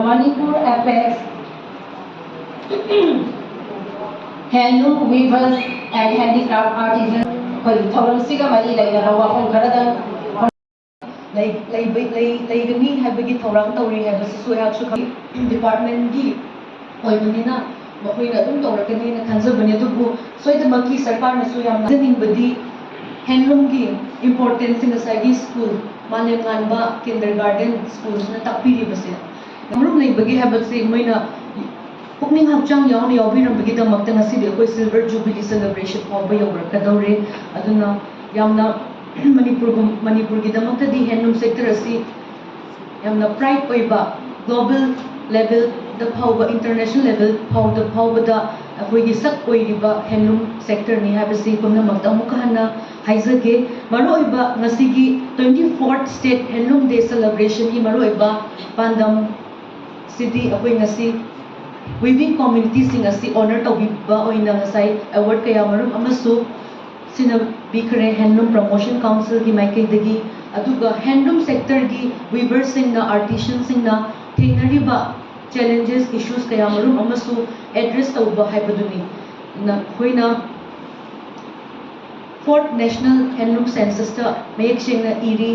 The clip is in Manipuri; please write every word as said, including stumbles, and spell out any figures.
Manipur Apex Handloom Weavers and Handicraft Artisans ꯑꯩꯈꯣꯏꯒꯤ ꯊꯧꯔꯝꯁꯤꯒ ꯃꯔꯤ ꯂꯩꯅꯕ ꯋꯥꯐꯝ ꯈꯔꯗꯪ ꯂꯩ- ꯂꯩꯕ- ꯂꯩ- ꯂꯩꯒꯅꯤ ꯍꯥꯏꯕꯒꯤ ꯊꯧꯔꯥꯡ ꯇꯧꯔꯤ ꯍꯥꯏꯕꯁꯤꯁꯨ ꯑꯩꯍꯥꯛꯁꯨ ꯈꯪ- departmentꯀꯤ ꯑꯣꯏꯕꯅꯤꯅ ꯃꯈꯣꯏꯅ ꯑꯗꯨꯝ ꯇꯧꯔꯛꯀꯅꯤꯅ ꯈꯟꯖꯕꯅꯤ꯫ ꯑꯗꯨꯕꯨ ꯁꯣꯏꯗꯅꯃꯛꯀꯤ ꯁꯔꯀꯥꯔꯅꯁꯨ ꯌꯥꯝꯅ ꯍꯥꯏꯖꯅꯤꯡꯕꯗꯤ handloomꯒꯤ importanceꯁꯤ ꯉꯁꯥꯏꯒꯤ school, ꯃꯥꯂꯦꯝ ꯉꯥꯟꯕ kindergarten schoolꯁꯤꯅ ꯇꯥꯛꯄꯤꯔꯤꯕꯁꯦ ꯃꯔꯨꯝ ꯂꯩꯕꯒꯤ ꯍꯥꯏꯕꯁꯤ ꯃꯣꯏꯅ ꯄꯨꯛꯅꯤꯡ ꯍꯛꯆꯥꯡ ꯌꯥꯎꯅ ꯌꯥꯎꯕꯤꯔꯝꯕꯒꯤꯗꯃꯛꯇ ꯉꯁꯤꯗꯤ ꯑꯩꯈꯣꯏ silver jubilee celebration ꯐꯥꯎꯕ ꯌꯧꯔꯛꯀꯗꯧꯔꯦ꯫ ꯑꯗꯨꯅ ꯌꯥꯝꯅ ꯃꯅꯤꯄꯨꯔꯒꯨꯝ- ꯃꯅꯤꯄꯨꯔꯒꯤꯗꯃꯛꯇꯗꯤ handloom sector ꯑꯁꯤ ꯌꯥꯝꯅ pride ꯑꯣꯏꯕ, global levelꯗ ꯐꯥꯎꯕ, international level ꯐꯥꯎꯗ ꯐꯥꯎꯕꯗ ꯑꯩꯈꯣꯏꯒꯤ ꯁꯛ ꯑꯣꯏꯔꯤꯕ handloom sectorꯅꯤ ꯍꯥꯏꯕꯁꯤ ꯄꯨꯝꯅꯃꯛꯇ ꯑꯃꯨꯛꯀ ꯍꯟꯅ ꯍꯥꯏꯖꯒꯦ꯫ ꯃꯔꯨꯑꯣꯏꯕ ꯉꯁꯤꯒꯤ twenty fourth State Handloom Day celebrationꯒꯤ ꯃꯔꯨꯑꯣꯏꯕ ꯄꯥꯟꯗꯝ ꯁꯤꯗꯤ ꯑꯩꯈꯣꯏ ꯉꯁꯤ weaving communityꯁꯤꯡ ꯑꯁꯤ honour ꯇꯧꯕꯤꯕ ꯑꯣꯏꯅ ꯉꯁꯥꯏ award ꯀꯌꯥ ꯃꯔꯨꯝ ꯑꯃꯁꯨ ꯁꯤꯟꯅꯕꯤꯈ꯭ꯔꯦ Handloom Promotion Councilꯒꯤ ꯃꯥꯏꯀꯩꯗꯒꯤ꯫ ꯑꯗꯨꯒ handloom sectorꯒꯤ weaverꯁꯤꯡꯅ, artisanꯁꯤꯡꯅ ꯊꯦꯡꯅꯔꯤꯕ challenges, issues ꯀꯌꯥ ꯃꯔꯨꯝ ꯑꯃꯁꯨ address ꯇꯧꯕ ꯍꯥꯏꯕꯗꯨꯅꯤ꯫ ꯅ-, ꯑꯩꯈꯣꯏꯅ fourth National Handloom Censusꯇ ꯃꯌꯦꯛ ꯁꯦꯡꯅ ꯏꯔꯤ,